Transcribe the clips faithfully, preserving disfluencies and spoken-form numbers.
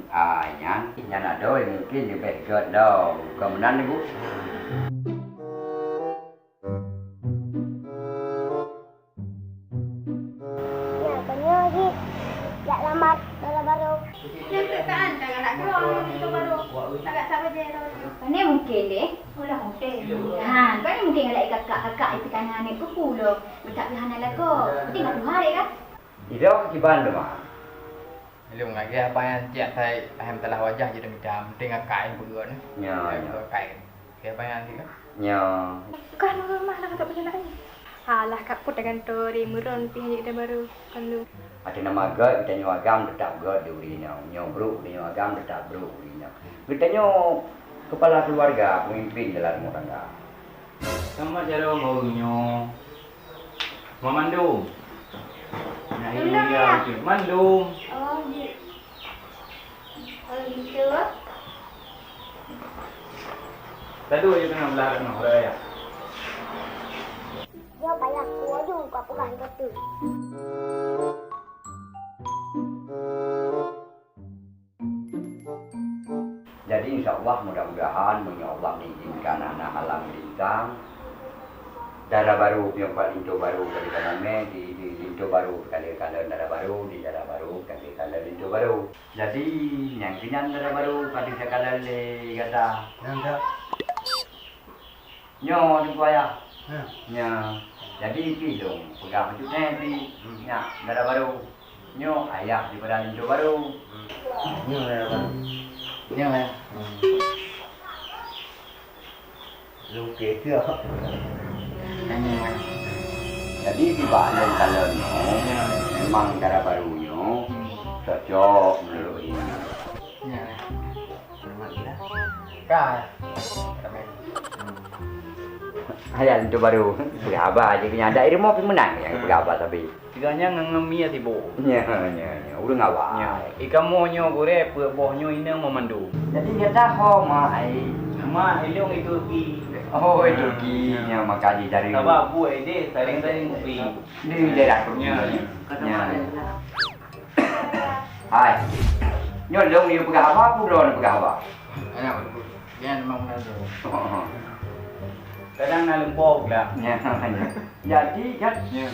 Ah, nyan, nyan adoe mungkin leubeh gét lom. Kon meunan, Ibu? Ya, tanya lagi. Jak lamar dara baru. Nyan teuk kan, tak galak keluar ngon pintoe baru. Agak sabar je, sabar je. Pane mungkin deh. Ulah mungkin. Ha, pane mungkin galak kakak-kakak itu kan aneuk kuku lo. Betak pih hana lakoe. Berarti enggak tuha deh kan? Idok kiban tu mah. Ilung lagèe abang nyan tiep hai, hai meusalah wajah jeuet mita, meunteng akai beugeue nyan. Nya, nya. Akai. Lagèe abang nyan tiep kan? Nya. Bukan rumah lah kata pejalan ni. Alah, Kak Put dengan Tori Meron pih jadi kita baru kan lu. Ateueh nama gét, geutanyoe agam teutap gét di ureueng inong. Nyoe brok, geutanyoe agam teutap brok ureueng inong. Geutanyoe kepala keluarga, pemimpin dalam rumah tangga. Selamat jaroe ngon ureueng nyoe. Mamandum. Nah, ini dia. Mandum. Oh, jeuet. Oh, gitu. Tadu aja kena belah kena, udah ya. Dia payah kuah juga pegang betul. Jadi, insya Allah, mudah-mudahan, meunyoe Allah mengizinkan, hana halang lintang, dara baru, piôh pat linto baru, kali kamoe di, di linto baru, kali kalon dara baru, di dara baru, kali kalon linto baru. Jadi, nyang keunan dara baru, ka teuka kalon lé gata. Nyang ka. Nyoe, Teungku Ayah. Nah. Nyoe. Jadi, pih lôn peugah bacut nyan pih. Hmm. Nyak, dara baru. Nyoe ayah daripada linto baru. Hmm. Nyoe dara baru. Nyoe, ya. Hmm. Lukis tu. Nyoe. Jadi, di bak lôn kalon nyoe, memang dara baru nyoe cocok menurut ini. Nyoe. Ka. Ayah linto baru. Peugah haba je keu nyan. Dak i rumoh pih meunan nyang peugah haba sabe. Tiga nyan ngon, ngon mie sibuk. Nya, nya, nya. Ureueng awai. Nya. I kamoe nyoe gurèe, peuet boh nyoe inong meumandum. Jadi gata ho mak ai? Mak ilong i Turki. Oh, i Turki. Nya. Nya, maka di dari. Saba buet deh, saling-saling kupi. Di daerah Turki. Nya, nya. Nya. Hai. Nyoe lôn yue peugah haba, peue droeneuh peugah haba? Anak, dia memang benar tu. Kadang na leumpok lah. Ya, ya. Jadi kan, ya,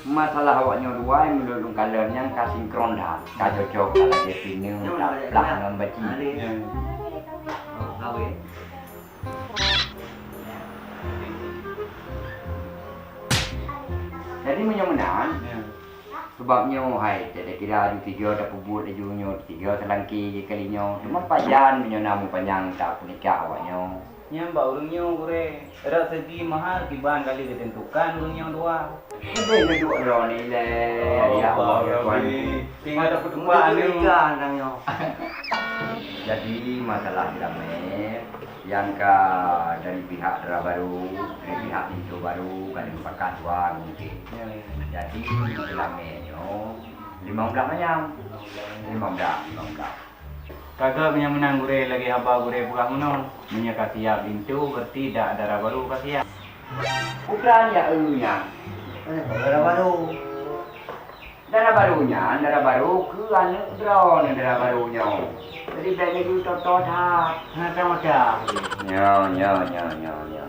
masalah awak nyoe dua, menurut lôn kalon nyan ka sinkron dah. Ka cocok, ka lagèe pineung, ka plah ngon baci. Ya. Oh, kawin. Jadi meunyoe meunan, ya. Sabab nyoe hai, teuka kira aju tiga tapeubuet laju nyoe tiga seulangki jikali nyoe. Teuma pajan meunyoe na mupanyang tapeunikah awak nyoe. Nyan bak ureueng nyoe gurèe, rot segi mahar kiban kali geuteuntukan ureueng nyoe dua. Leubeh neuduek droe nilai, ya Allah, ya Tuhan. Tinggal dapeutumpah anu. Jadi masalah damai. Nyang ka dari pihak dara baru, dari pihak linto baru, ka lheueh pakat dua mungkin. Ya, ya. Jadi, seulamé nyoe, limong blah manyam. Limong blah, limong blah. Ka geuh meunyoe meunan gurèe lagèe haba gurèe peugah meunoe. Meunyoe ka siap linto, berarti dak dara baru ka siap. Bukan ya, eu, nyan. Eh, dara baru. Dara baru nyan, dara baru keu aneuk droeneuh dara baru nyoe. Jadi, bèk neujeuet toe-toe that. Hana tamasa. Nyo, nyo, nyo, nyo, nyo.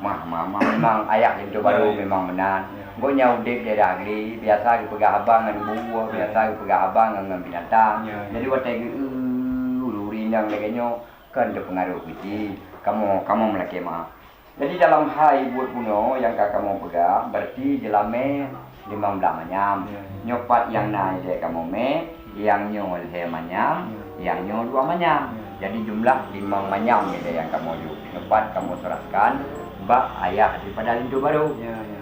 Mah, mah, mah, memang ayah linto baru memang meunan. Ya. Gobnyan udép di daerah Agri, biasa geupeugah haba ngon bu, biasa geupeugah haba ngon, ngon binatang. Ya, ya. Jadi, watèe geu-, ureueng inong lagèe nyoe, kon teupeungaruh keu jih. Kamoe, kamoe meulakèe meu'ah. Jadi, dalam hai buet bunoe nyang ka kamoe peugah, berarti jeulamé limong blah manyam. Ya. Nyoe pat nyang na ilèe kamoe mè, nyang nyoe lhèe manyam, ya, nyang nyoe dua manyam. Ya. Jadi, jumlah limong manyam ilèe nyang kamoe yue. Nyoe pat kamoe serahkan bak ayah daripada linto baru. Ya, ya.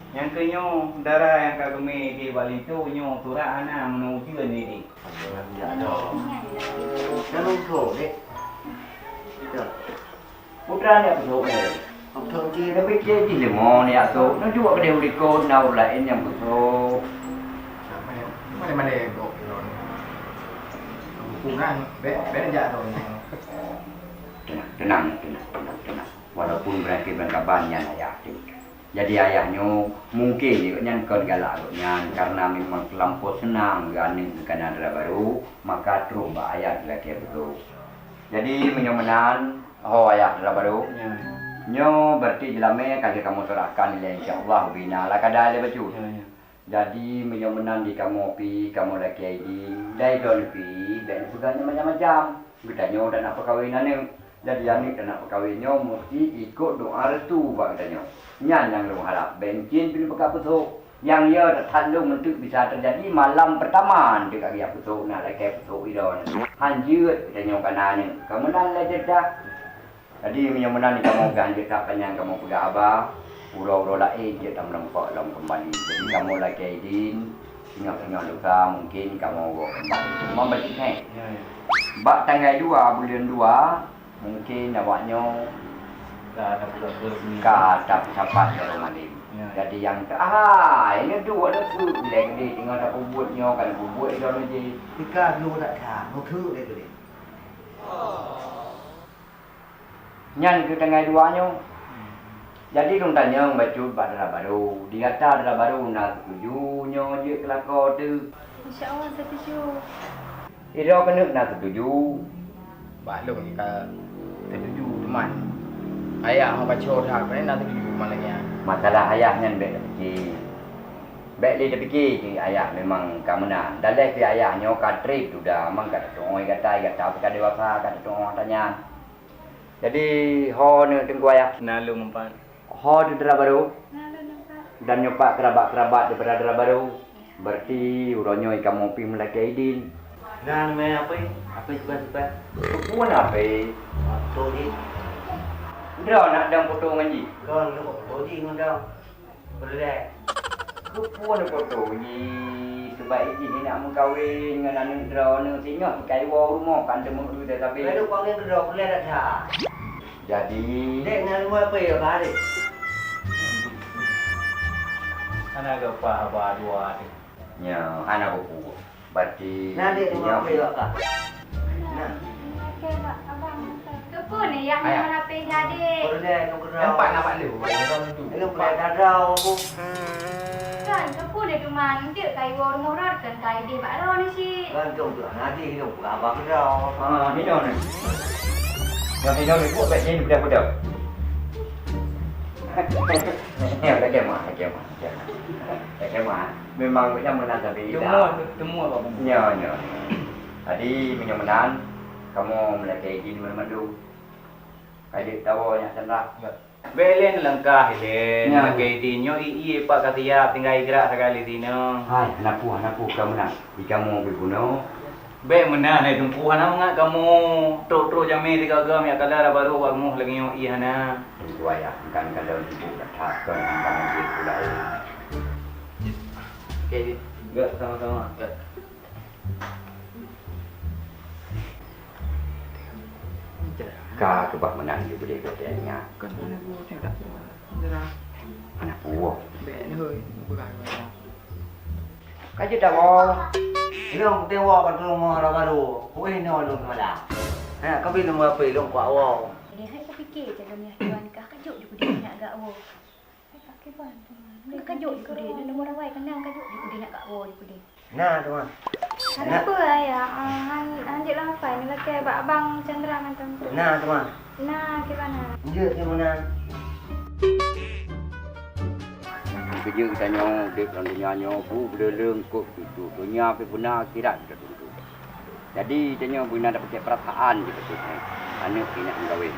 Nyang keu nyoe, dara nyang ka geumè di bak linto nyoe surat hana meunan ujeuen jih. Ya, ya. Kan linto, dek. Linto. Putra ni apa tu? Apa tu, cik? Tapi dia di lima ni, apa tu? Nak juga kedai ulikot, nak urut lain yang betul. Mana-mana yang kau, you know. Bukan, be-, beda tu. Tenang, tenang, tenang, tenang, tenang. Walaupun berarti berkaban yang ayah tu. Jadi ayah nyoe mungken gobnyan kon galak gobnyan, karena memang teulampau seunang geuh aneuk geuh kana dara barô, maka troh bak ayah geulakée beutôi. Jadi meunyoe meunan, ho ayah dara barô, nyoe berarti jeulamé ka lheueh kamoe seurahkan ilée, insya Allah ubé na lagée lé bacut. Jadi meunyoe meunan di kamoe pih, kamoe lakée idin, dai droeneuh pih bék neupeugah nyang macam-macam. Geutanyoe dan nak peukawen aneuk. Jadi aneuk dan nak peukawen nyoe musti ikot doa restu bak geutanyoe. Nyan nyang lôn harab, bék cit pih neupeugah peusok. Nyang yo that lôn eunteuk bisa teujadi malam peurtama eunteuk ka geujak peusok, nak lakée peusok idon. Han jeuet geutanyoe kana aneuk. Ka meunan lé ceurita. Jadi meunyoe meunan kamoe peugah jeuet that panyang kamoe peugah haba, uroe-uroe laén jeuet tameurumpok lom keumbali. Jadi kamoe lakée idin, singoh-singoh lusa mungken kamoe woe keumbali. Cuma bacut hé. Bak tanggai dua buleuen dua, mungken awaknyoe ka tapeusapat jaroe malem. Jadi nyang teu-, ah, ini duek le keu ilée geudeh singoh tapeubuet nyoe kan peubuet idon jih. Tika dulu tak that, meukeue lé geudeh. Nyan keuh tanggai dua nyoe. Jadi lôn tanyong bacut bak dara barô, di gata dara barô na seutuju nyoe jeuet keu lakoe teuh? Insya Allah seutuju. Sidroe keuneuk na seutuju? Bak lôn ka seutuju, teuma ayah ho ka cho that, na seutuju malah nyan. Masalah ayah nyan bék tapike. Bék lé tapike keu ayah memang ka meunan. Daleh keu ayah nyoe ka treb duda, memang ka tatu'oh gata, gata pih ka dewasa, ka tatu'oh ata nyan. Jadi, ho neuh teungku ayah? Na lôn meupat. Ho teuh dara barô? Na lôn meupat. Dan nyoe pat keurabat-keurabat daripada dara barô? Berarti uroe nyoe kamoe pih meulakée idin. Na neumè hapé? Hapé sipat-sipat? Keupeue na hapé? Foto jih. Droe nak dong foto ngon jih? Kon, foto jih ngon dong. Peureulèe. Keupeue neupoto jih, seubab jih nak meukawen ngon aneuk droeneuh, singoh ka iwoe u rumoh kan teumeu'eu that sabe. Lalu panggil keudroe peureulèe that-that. Jadi? Dek na luwa peue ya, Bah Arif? Hana geupeugah haba dua teuh. Nyoe, hana peue-peue. Berarti na dek dua puluh ka. Nah. Oke, Pak. Abang, keupeue ni yang mana P jadi? Nampak, nampak lu. Lu boleh dadau aku. Kan, keupeue ni cuma nanti kayu rumah rot kan kayu di bak rot ni si. Kan tu tu nanti hidup apa kau? Ah, hidup ni. Yang hidup ni buat kat sini budak-budak. Ya, kat dia mah, kat dia mah. Kat dia mah. Memang macam mana tapi. Temuan, temuan apa pun. Ya, ya. Jadi, meunyoe meunan, kamoe meulakée idin mandum. Ka jeuet tawoe nyak Chandra. Ya. Bèk lé neulangkah ilée, ya. Meulakée idin nyoe ié pat ka siap tinggai gerak sagai lé sinoe. Hai, hana peue, hana peue ka meunan. Di kamoe geugunoe. Bèk meunan hai Teungku, hana mangat kamoe trok-trok jamé tiga-tiga miak kala barô bak rumoh lagèe nyoe ié hana. Teungku ayah, bukan kalau sibuk dah takon bukan lagèe pula. Oke, gèt sama-sama. Gèt. Ka keubah meunan jih beudé gata nyan. Aneuk puwoh. Ka jeuet tawoe. Lôn kutewoe ka tulông ngon orang baru. Kuih nyoe lôn malam. Ha, ka bi lôn meurapé lôn kuak woe. Lihai kupike cara meunyah tuan kah ka jok di kudé nak gak woe. Ka jok di kudé, nang nomor awai keunang ka jok di kudé nak gak woe di kudé. Nah, teuma. Hana peue, Ayah. Ah, han, han jeuet lam apai, neulakèe bak Abang Chandra ngon Teungku. Nah, teuma. Nah, kiban na. Jeuet, teuma na. Keujeuet geutanyoe udép lam donya nyoe, bu beuleuleung kok tuju. Donya pih beuna, akhirat pih tuju. Jadi, tanyoe beuna tapeucèk peurasaan jih beutôi, eh. Aneuk pih nak meukawen.